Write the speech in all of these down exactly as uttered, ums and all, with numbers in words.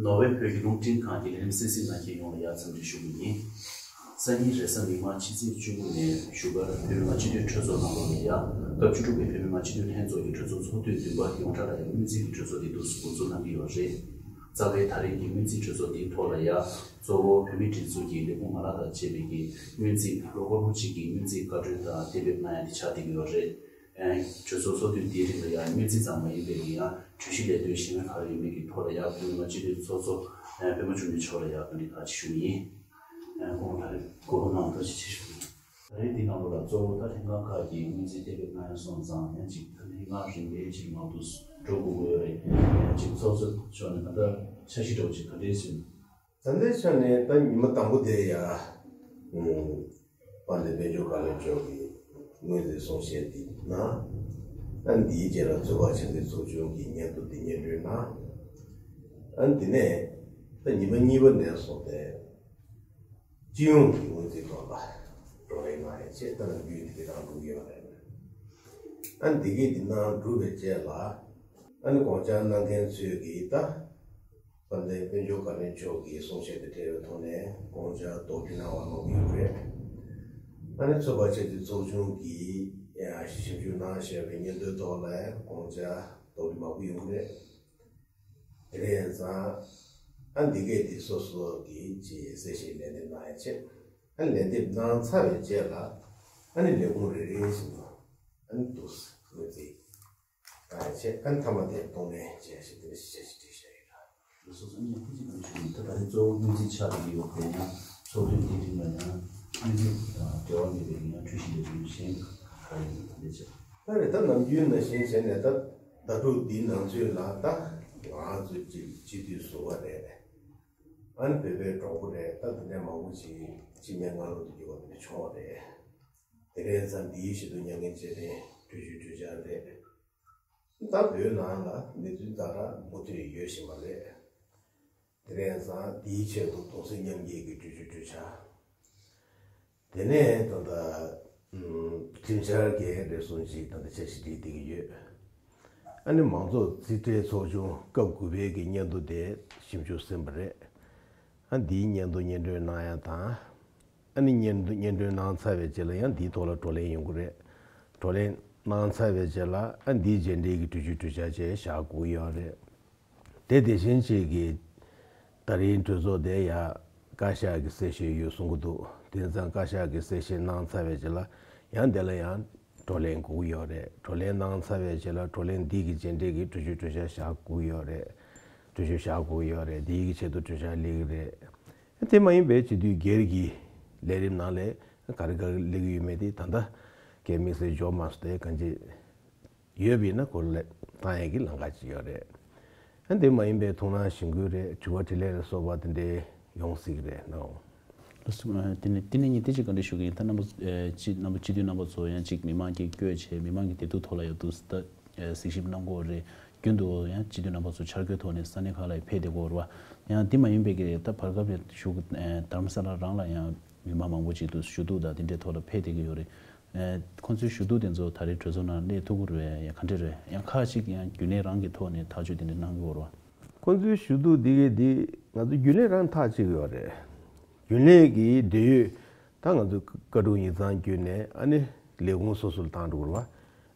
ནོར་ཝེ་བོད་ཀྱི་རླུང་འཕྲིན་ཁང་གི་ལས་རིམ་གསན་གཟིགས་གནང་མཁན་ཡོངས་ལ་ཡང་འཚམས་འདྲི་ཞུ་གི་ཡིན། སང་ཉིན་རེས་གཟའ་མིག་དམར་ཕྱི་ཚེས་བཅུ་དགུ་ནས་བཞུགས་སྒར་བོད་མི་མང་སྤྱི་འཐུས་གྲོས་ཚོགས་ནང་ལོགས་ལ་ཡང་སྐབས་བཅུ་དྲུག་པའི་བོད་མི་མང་སྤྱི་འཐུས་ལྷན་ཚོགས་ཀྱི་གྲོས་ཚོགས་ཚོགས་དུས་བདུན་པ་ཡོངས་གྲགས་ལ་ཡང་སྔོན་རྩིས་ཀྱི་གྲོས་ཚོགས་འདི་འདུག་སེ་འགོ་འཛུགས་གནང་གི་ཡོད་རེད། རྩ་བའི་ད་རེས་ཀྱི་སྔོན་རྩིས་གྲོས་ཚོགས་འདིའི་ཐོག་ལ་ཡང་གཙོ་བོ་བོད་མིའི་སྒྲིག་འཛུགས་ཀྱི་ལས་ཁུངས་མ་ལག་དང་བཅས་པའི་གི་སྔོན་རྩིས་ལོ་འཁོར་ལོ་གཅིག་གི་སྔོན་རྩིས་བཀའ་འཁྲོལ་དང་གཏན་འབེབས་གནང་ཡ་དེ་ཆགས་བསྡད་ཀྱི་ཡོད་རེད། གྲོས་ཚོགས་ཚོགས་དུས་འདིའི་རིང་ལ་ཡང་སྔོན་རྩིས་ཙམ་མ་ཡིན་པའི་གི་ཡང་གྲོས་གཞི་ལས་དོན་གཞན་ག་རེ་ཡོད་མེད་ཀྱི་ཐོག་ལ་ཡང་བོད་མི་མང་སྤྱི་འཐུས་ཚོགས་གཙོ་པད་མ་འབྱུང་གནས་མཆོག་ལ་ཡང་བཀའ་འདྲི་ཁག་ཅིག་ཞུ་གི་ཡིན། སྐུ་ངོ་ད་རེས་སྐུ་ངོ་གནང་བ་ཐུགས་རྗེ་ཆེ་ཞུ་གི་ཡིན། ད་རེས་འདི་ནང་ལོགས་ལ་གཙོ་བོ་ད་ལྷན་ཁང་ཁག་གིས་སྔོན་རྩིས་གཏན་འབེབས་གནང་ཡ་སོང་ཙང་ཡང་ཅིག་ད་ལྷན་ཁང་རིམ་པས་ཅིག་མང་དུ་འགྲོ་དགོས་ཀྱི་ཡོད་རེད། ཡང་ཅིག་ཚོགས་གཙོ་མཆོག་ནས་ད་ལྟ་འཆར་གཞི་འདྲ་བོ་ཅིག་ག་འདྲས་ཞུ། ད་ལྟའི་ཆ་ནས་ད་ཉི་མ་དང་པོ་དེ་ཡ། ཨུམ། དཔལ་ལྡན་དཔལ་འབྱོར་བཀའ་བློན་མཆོག་གིས་སྔོན་རྩིས་གསུང་བཤད་འདི་གནང་། ཨ་འདིའི་རྗེས་ལ་ཚོགས་པ་ཆེ་འབྲིང་ཚོགས་ཆུང་གིས་སྙན་ཐོ་འདི་སྙན་སྒྲོན་གནང་། ཨ་འདི་ནས་ད་ཉི་མ་གཉིས་པ་ནས་བཟུང་སྟེ་སྤྱི་ཡོངས་ཀྱི་སྔོན་རྩིས་ཐོག་ལ་བགྲོ་གླེང་གནང་ཡ་ཆེད་ད་ནམ་རྒྱུན་འདི་གི་ནང་འགྲོ་གི་ཡོད་རེད། ཨ་འདི་གི་འདི་ནང་འགྲོ་བའི་རྗེས་ལ་ཨ་ནི་དགོངས་འཆར་གནང་མཁན་ཚོས་ཀྱིས་ད། དཔལ་ལྡན་དཔལ་འབྱོར་བཀའ་བློན་མཆོག་གི་གསུང་བཤད་དེ་འཕྲད་པའི་ཐོག་ནས་དགོངས་འཆར་དོགས་འདྲི་གནང་བ་ལོག་ཡོད་རེད། ཨ་ནི་ཚོགས་པ་ཆེ་འབྲིང་ཚོགས་ཆུང་གིས་ཞིབ་འཇུག་གནང་བཞག་པའི་སྙན་ཐོའི་ཐོག་ལ་དགོངས་འཆར་དོགས་འདྲི་མང་པོ་ཡོང་གི་རེད། དེ་རེད་ཙང་ཨ་འདི་གས་འདི་སོ་སོ་གིས་ཅིག་གསལ་བཤད་ལན་འདེབས་གནང་ཡ་ཆེད། ཨ་ནི་ལན་འདེབས་གནང་ཚར་བའི་རྗེས་ལ་ཨ་ནི་ལས་ཁུངས་རེ་རེ་བཞིན་དུ་ཨ་ནི་འདུག་སེ་ངོས་འཛིན། ཨ་བྱས་ཨ་མཐའ་མ་དེ་གཏོང་ལེན་བྱས་ཞེས་དེ་འདྲ་ཞིག་བྱས་ཞེས་བྲིས་བཞག་ཡོད་ལ། སོ་སོ་ཨ་ནི་ཐུགས་རྗེ་གནང་ཞུ་ཡིན། ད་ད་རེས་གཙོ་བོ་སྔོན་རྩིས་ཆགས་ཀྱི་ཡོད་པས་ན་ཚོགས་དུས་འདིའི་རིང་ལ་ཡང་སྔོན་རྩིས་དང་འབྲེལ་བ་མེད་པའི་ཡང་འཁྲུལ་གཞི་ལས་དོན་གཞན་ག་རེ་ཡིན་ད་ལས་བྱས། ད་རེས་ད་ནམ་རྒྱུན་ནང་བཞིན་བྱས་ནས་ད་ཟླ་དྲུག་འདིའི་ནང་ཚུད་ལ་ད་ང་ཚོ་གཅིག་སྤྱི་འཐུས་ཟུར་པ་རེད། ཨ་ནི་བོད་པའི་གྲོགས་པོ་རེད། ད་དེ་འདྲའི་མང་པོ་ཞིག་སྤྱི་མེད་སྔ་ལོག་ཏུ་འགྱུར་བ་དེ་འདྲ་བྱུང་བ་རེད། དེ་རེད་ཙང་འདིའི་ཞུ་གཏུག་མྱ་ངན་བྱས་ཏེ་གྲོས་ཆོད་གྲོས་འཆར་རེད། ད་བོད་ནང་ལ་གནས་ཚུལ་ཛ་དྲག་མུ་མཐུད་ཡོད་བཞིན་པ་རེད། དེ་རེད་ཙང་འདིའི་ཆེད་དུ་གདུང་སེམས་མཉམ་སྐྱེད་ཀྱི་གྲོས་ཆོད་གྲོས་འཆར། དེ་ནས་ད་ལྟ་ཁྲིམས་འཆར་གྱི་རེ་ཟུང་ཅིག་ད་ལྟ་འཆར་གཞི་སྒྲིག་བསྡད་ཀྱི་ཡོད། ཨ་ནི་མང་གཙོ་རྩིས་ཁྲའི་ཚོགས་ཆུང་སྐབས་དགུ་པའི་གི་སྙན་ཐོ་དེ་ཞིབ་འཇུག་ཟིན་པ་རེད། ཨ་འདིའི་སྙན་ཐོ་སྙན་སྒྲོན་གནང་ཡ་དང་། ཨ་ནི་སྙན་སྙན་སྒྲོན་གནང་ཚར་བའི་རྗེས་ལ་ཡང་འདིའི་ཐོག་ལ་བགྲོ་གླེང་ཡོང་གི་རེད། བགྲོ་གླེང་གནང་ཚར་བའི་རྗེས་ལ་ཨ་འདིའི་རྗེས་འབྲེལ་གྱི་གྲོས་ཆོད་གྲོས་འཆར་བཅས་བཞག་དགོས་ཀྱི་ཡོད་རེད། དེ་དེ་བཞིན་གཅིག་གིས་ད་རིང་གྲོས་ཚོགས་དེ་ཡ་བཀའ་ཤག་གི་གསལ་བཤད་ཡོད་གསུང་གི་འདུག་དེ་ཙང་བཀའ་ཤག་གི་གསལ་བཤད་གནང་ཚར་བའི་རྗེས་ལ་ཡང་དེ་ལ་ཡང་བགྲོ་གླེང་དགོས་ཀྱི་ཡོད་རེད། བགྲོ་གླེང་གནང་ཚར་བའི་རྗེས་ལ་བགྲོ་གླེང་འདི་གི་རྗེས་འབྲེལ་གྱི་གྲོས་ཆོད་གྲོས་འཆར་བཞག་དགོས་ཀྱི་ཡོད་རེད། གྲོས་ཆོད་བཞག་དགོས་ཀྱི་ཡོད་རེད། འདིའི་གི་ཆེད་དུ་གྲོས་འཆར་སླེབས་ཀྱི་རེད། དེ་མ་ཡིན་པའི་སྤྱི་འཐུས་སྒེར་གྱི་ལས་རིམ་ནང་ལ་ག་རེ་ག་རེ་སླེབས་ཀྱི་ཡོད་མེད་དེ་ད་ལྟ་གའི་དམིགས་བསལ་འབྱོར་མ་སོང་སྟེ་གང་ཅི། ཡོད་པས་ན་སྐོར་ལ་བཏང་ཡས་ཀྱི་ལམ་ཁ་ཅིག་ཡོད་རེད། ཨ་འདི་མ་ཡིན་པའི་ཐུགས་སྣང་གཞེན་སྐུལ་རེད། དྲི་བ་དྲིས་ལན་ལ་སོགས་པ་དེ་འདྲའི་ཡོང་སྲིད་ཀྱི་རེད་ནའོ། ལགས་སོ། ཨ་དེ་ནས་དེ་ནས་ངས་དེ་ཅིག་བཀའ་འདྲི་ཞུ་གི་ཡིན། ད་རྣམ་པ་ཨ་སྤྱི་རྣམ་པ་སྤྱི་འཐུས་རྣམ་པ་ཚོ་ཡང་ཅིག་མི་མང་གི་བསྐོས་བྱས་མི་མང་གི་བདེ་སྡུག་ཐོག་ལ་ཡང་འདུག་ད་ཨ་གཟིགས་ཞིབ་གནང་གི་ཡོད་རེད། རྒྱུན་དུ་ཡང་སྤྱི་འཐུས་རྣམ་པ་ཚོ་འཆར་འགོད་ཐོག་ནས་ས་གནས་ཁག་ལ་ཡང་ཕེབས་བསྡད་ཀྱི་ཡོད་རེད་བ། ཡང་དེ་མ་ཡིན་པའི་གི་ད་བར་སྐབས་ནས་བཞུགས་ཨ་དྷ་རམ་ས་ལ་རང་ལ་ཡང་མི་མང་མང་པོ་ཅིག་ཏུ་ཞུ་གཏུག་དང་དེ་འདྲའི་ཐོག་ལ་ཕེབས་བསྡད་ཀྱི་ཡོད་རེད། ཨེ། ཁོང་ཚོའི་ཞུ་གཏུག་དེ་ཚོ་ད་རེས་གྲོས་ཚོགས་ནང་སླེབས་ཐུབ་ཀྱི་རེད། ཡང་ག་འདྲ་རེད། ཡང་ཁག་ཅིག་ཡང་རྒྱུན་ལས་རང་གི་ཐོག་ནས་ཐག་གཅོད་དེ་འདྲ་གནང་གི་ཡོད་རེད་བ། ཁོང་ཚོའི་ཞུ་གཏུག་འདི་གའི་འདི་ང་ཚོ་རྒྱུན་ལས་རང་ཐག་གཅོད་ཀྱི་ཡོད་རེད། རྒྱུན་ལས་ཀྱི་འབྲེལ་ཡོད་ད་ང་ཚོ་བཀའ་དྲུང་ཡིག་ཚང་བརྒྱུད་ནས་ཨ་ནི་ལས་ཁུངས་སོ་སོ་ལ་བཏང་འགྲོ་གི་རེད་བ།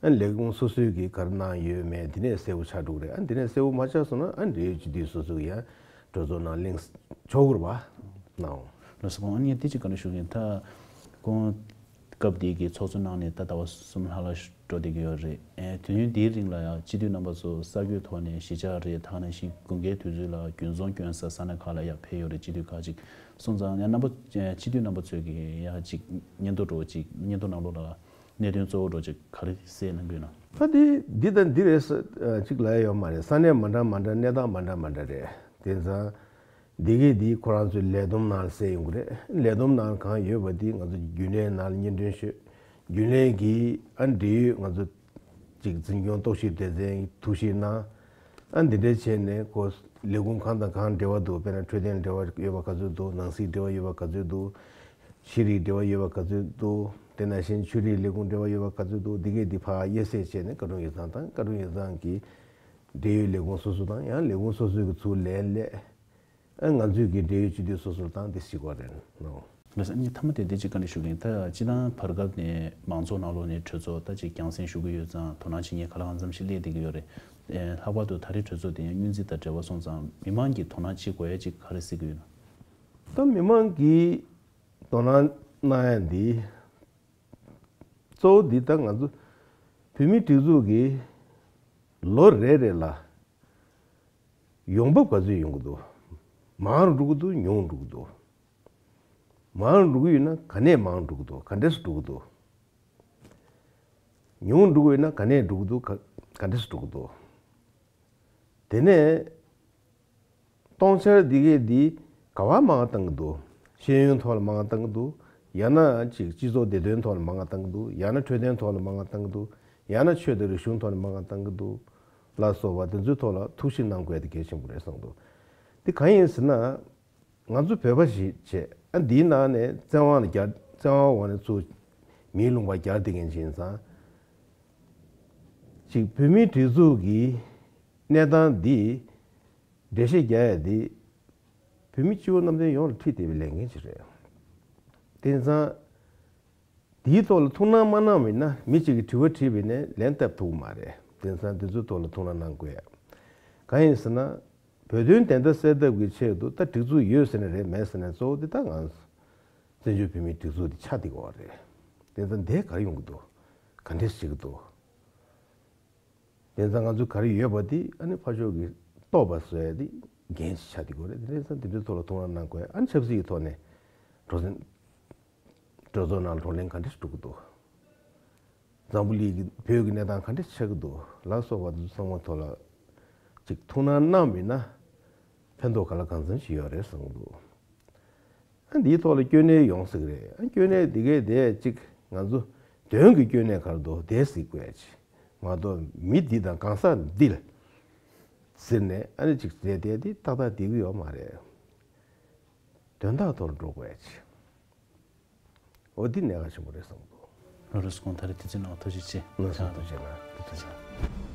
ཨ་ནི་ལས་ཁུངས་སོ་སོས་ཀྱི་ག་རེ་གནང་ཡོད་མེད་འདི་ནས་གསལ་པོ་ཆགས་འགྲོ་གི་རེད། ཨ་ནི་འདི་ནས་གསལ་པོ་མ་ཆགས་སོང་ན་ཨ་ནི་འབྲེལ་ཡོད་སྤྱི་འཐུས་སོ་སོ་གི་ཡང་གྲོས་ཚོགས་ནང་གླེང་ཆོག་གི་རེད་བ། ནའོ། ལགས་སོ། ཁོང་ཨ་ནི་དེ་ཅིག་བཀའ་འདྲི་ཞུ་གི་ཡིན། ད་ཁོང་སྐབས་དེ་གི་ཚོགས་གཙོ་གནང་ནས་ད་ཟླ་བ་གསུམ་ལྷག་ལ་འགྲོ་བསྡད་ཀྱི་ཡོད་རེད། ཨེ། དུས་ཡུན་དེའི་རིང་ལ་ཡང་སྤྱི་འཐུས་རྣམ་པ་ཚོ་གསར་འགོད་ཐོག་ནས་གཞིས་ཆགས་རེད། ད་ག་ནང་བཞིན་དགུན་ཁའི་དུས་ཚོད་ལ་རྒྱུན་ཚོགས་སྐྱོན་ས་ས་གནས་ཁག་ལ་ཡང་ཕེབས་ཡོད་རེད། སྤྱི་འཐུས་ཁག་ཅིག་སོང་ཙང་ཡང་རྣམ་པ་སྤྱི་འཐུས་རྣམ་པ་ཚོས་ཀྱི་ཡང་ཅིག་སྙན་ཐོ་འདྲ་བོ་ཅིག་སྙན་ཐོ་ནང་ལོགས་ལ་གནད་དོན་གཙོ་བོ་འདྲ་བོ་ཅིག་ག་རེ་གསལ་གནང་གི་ཡོད་ན། ད་འདི་འདི་དང་འདི་རེད་ཟེར་ཅིག་ལབ་ཡ་ཡོད་མ་རེད། ས་གནས་མ་འདྲ་མ་འདྲ་གནས་སྟངས་མ་འདྲ་མ་འདྲ་རེད། དེ་ཙང་། འདི་གས་འདི་ཁོ་རང་ཚོའི་ལས་བསྡོམས་ནང་ལ་གསལ་ཡོང་གི་རེད། ལས་བསྡོམས་ནང་ལ་གང་ཡོད་པ་འདི་ང་ཚོ་རྒྱུན་ལས་ནང་ལ་སྙན་སྒྲོན་ཞུས། རྒྱུན་ལས་ཀྱིས་ཨ་འབྲེལ་ཡོད་ང་ཚོ་ཅིག་འཛིན་སྐྱོང་རྟོག་ཞིབ་སྡེ་ཚན་ཐུགས་ཞིབ་གནང་། ཨ་འདི་འདྲ་བྱས་ནས་ཁོ་ལས་ཁུངས་གང་དང་གང་འབྲེལ་བ་འདུག་དཔེར་ན་འཕྲོད་བསྟེན་འབྲེལ་བ་ཡོད་པ་ག་ཚོད་འདུག་ནང་སྲིད་འབྲེལ་བ་ཡོད་པ་ག་ཚོད་འདུག་ཤེས་རིག་འབྲེལ་བ་ཡོད་པ་ག་ཚོད་འདུག་དེ་ནང་བཞིན་ཆོས་རིག་ལས་ཁུངས་འབྲེལ་བ་ཡོད་པ་ག་ཚོད་འདུག་འདི་གས་འདི་ཕར་དབྱེ་གསེས་བྱས་ནས་བཀའ་དྲུང་ཡིག་ཚང་དང་བཀའ་དྲུང་ཡིག་ཚང་གི་འབྲེལ་ཡོད་ལས་ཁུངས་སོ་སོ་དང་ཡང་ལས་ཁུངས་སོ་སོའི་གི་ཚུར་ལན་སླེབས། ཨ་ང་ཚོས་ཀྱི་འབྲེལ་ཡོད་སྤྱི་འཐུས་སོ་སོར་བཏང་དེ་སྲིད་སྐོར་རེད་ནོ། རེད་ས་ངས་མཐའ་མ་དེ་དེ་གཅིག་བཀའ་འདྲི་ཞུ་གི་ཡིན། ད་སྤྱི་བཏང་བར་སྐབས་ནས་མང་ཚོགས་ནང་ལོགས་ནས་གྲོས་ཚོགས་ད་ཅིག་རྒྱང་སྲིང་ཞུ་གི་ཡོད་ཙང་དོ་སྣང་བྱེད་མཁན་ག་ལ་གང་འཚམ་ཞིག་སླེབས་བསྡད་ཀྱི་ཡོད་རེད། ལྷག་པར་དུ་ད་རེས་གྲོས་ཚོགས་དེ་ཡང་སྙུན་རྩིས་དང་འབྲེལ་བ་སོང་ཙང་མི་མང་གིས་དོ་སྣང་བྱེད་དགོས་ཡ་ཅིག་ག་རེ་གཟིགས་ཀྱི་ཡོད་ན། ད་མི་མང་གིས་དོ་སྣང་གནང་ཡ་འདི་གཙོ་བོ་འདི་ད་ང་ཚོ་བོད་མིའི་སྒྲིག་འཛུགས་ཀྱི་ལོ་རེ་རེ་ལ་ཡོང་འབབ་ག་ཚོད་ཡོང་གི་འདུག་མང་རུ་འགྲོ་གི་འདུག་ཉུང་རུ་འགྲོ་གི་འདུག་མང་རུ་འགྲོ་གི་ཡོད་ན་ག་ནས་མང་རུ་འགྲོ་གི་འདུག་ག་འདྲས་སུ་འགྲོ་གི་འདུག་ཉུང་རུ་འགྲོ་གི་ཡོད་ན་ག་ནས་འགྲོ་གི་འདུག་ག་ག་འདྲས་སུ་འགྲོ་གི་འདུག་དེ་ནས་སྟོང་འཆར་འདི་གས་འདི་ག་བ་མང་བ་བཏང་གི་འདུག་ཤེས་ཡོན་ཐོག་ལ་མང་བ་བཏང་གི་འདུག་ཡང་ན་ཅིག་སྤྱི་ཚོགས་བདེ་དོན་ཐོག་ལ་མང་བ་བཏང་གི་འདུག་ཡང་ན་འཕྲོད་བསྟེན་ཐོག་ལ་མང་བ་བཏང་གི་འདུག་ཡང་ན་ཆོས་དང་རིག་གཞུང་ཐོག་ལ་མང་བ་བཏང་གི་འདུག་ལ་སོགས་པ་དེ་ཚོའི་ཐོག་ལ་ཐུགས་ཞིབ་གནང་དགོས་དེ་གལ་ཆེན་པོ་རེད་བསམ་འདུག་དེ་གང་ཡིན་ཟེར་ན། ང་ཚོ་བོད་པ་ཞིག་བྱས་ཨ་འདིའི་ནང་ནས་བཙན་དབང་ལ་རྒྱ་བཙན་དབང་འོག་ནས་ཚུར་མིའི་ལུང་པ་རྒྱག་བསྡད་མཁན་ཅིག་ཡིན་ཙང་། ཅིག་བོད་མིའི་སྒྲིག་འཛུགས་ཀྱི་གནས་སྟངས་འདི་འགྲེལ་བཤད་རྒྱག་ཡ་འདི་བོད་མི་སྤྱི་བོ་གནམ་བསྟན་ཡོངས་ལ་ཁྲིད་བསྡད་པའི་ལས་འགན་ཅིག་རེད། དེ་ཡིན་ཙང་འདིའི་ཐོག་ལ་ཐུགས་སྣང་མ་གནང་བ་ཡིན་ན་མི་གཅིག་གིས་དྲི་བ་དྲིས་པ་ཡིན་ནའི་ལན་བཏབ་ཐུབ་ཀྱི་མ་རེད། དེ་ཡིན་ཙང་འདི་ཚོའི་ཐོག་ལ་ཐུགས་སྣང་གནང་དགོས་ཡ། གང་ཡིན་ཟེར་ན། བོད་དོན་བདེན་མཐའ་གསལ་ཐབས་ཀྱི་ཆེད་དུ་ད་སྒྲིག་འཛུགས་ཡོད་ཟེར་ན་རེད་མེད་ཟེར་ན་གཙོ་བོ་འདི་ད་ང་བཙན་བྱོལ་བོད་མིའི་སྒྲིག་འཛུགས་འདི་ཆགས་བསྡད་ཀྱི་ཡོད་རེད། དེ་ད་འདི་ག་རེ་ཡོང་གི་འདུག་ག་འདྲས་བྱེད་ཀྱི་འདུག་དེ་ཙང་ང་ཚོ་ག་རེ་ཡོད་པ་འདི་ཨ་ནི་ཕར་ཕྱོགས་ཀྱི་རྟོགས་པ་བཟོ་ཡ་འདི་འགན་ཞིག་ཆགས་བསྡད་ཀྱི་ཡོད་རེད། དེ་ཙང་འདི་ཚོའི་ཐོག་ལ་ཐུགས་སྣང་གནང་དགོས། ཨ་ནི་ཆབ་སྲིད་ཀྱི་ཐོག་ནས་གྲོས་གྲོས་ཚོགས་ནང་བགྲོ་གླེང་ག་འདྲས་འགྲོ་གི་འདུག་འཛམ་བུ་གླིང་གི་བོད་ཀྱི་གནས་སྟངས་ག་འདྲ་ཆགས་ཀྱི་འདུག་ལ་སོགས་པ་དེ་ཚོ་ཚང་མ་ཐོག་ལ་ཅིག་ཐུགས་སྣང་གནང་མེད་ན་ཕན་ཐོགས་ག་ལ་གང་འཚམ་ཞིག་ཡོད་རེད་བསམ་གྱི་འདུག་ཨ་འདིའི་ཐོག་ལ་སྐྱོན་གནས་ཡོང་སྲིད་ཀྱི་རེད། ཨ་སྐྱོན་གནས་འདི་གས་དེ་ཅིག་ང་ཚོ་དོན་གྱི་སྐྱོན་གནས་ག་རེ་འདུག་དེ་གཟིགས་དགོས་ཡ་ཅིག་མ་གཏོགས་མི་འདི་དང་གང་ཟག་འདི་ལ་ཟེར་ནས་ཨ་ནི་ཅིག་བྱས་དེ་འདི་ཏག་ཏག་བསྡད་ཀྱི་ཡོད་མ་རེད། དོན་དག་ཐོག་ལ་འགྲོ་དགོས་ཡ་ཅིག་འོ་འདི་གནད་འགག་ཆེན་པོ་རེད་བསམ་གྱི་འདུག་ལགས་སོ། ད་རེས་དུས་ཚོད་གནང་བ་ཐུགས་རྗེ་ཆེ། ལགས་སོ། ཐུགས་རྗེ་གནང་། ཐུགས་རྗེ་གནང་།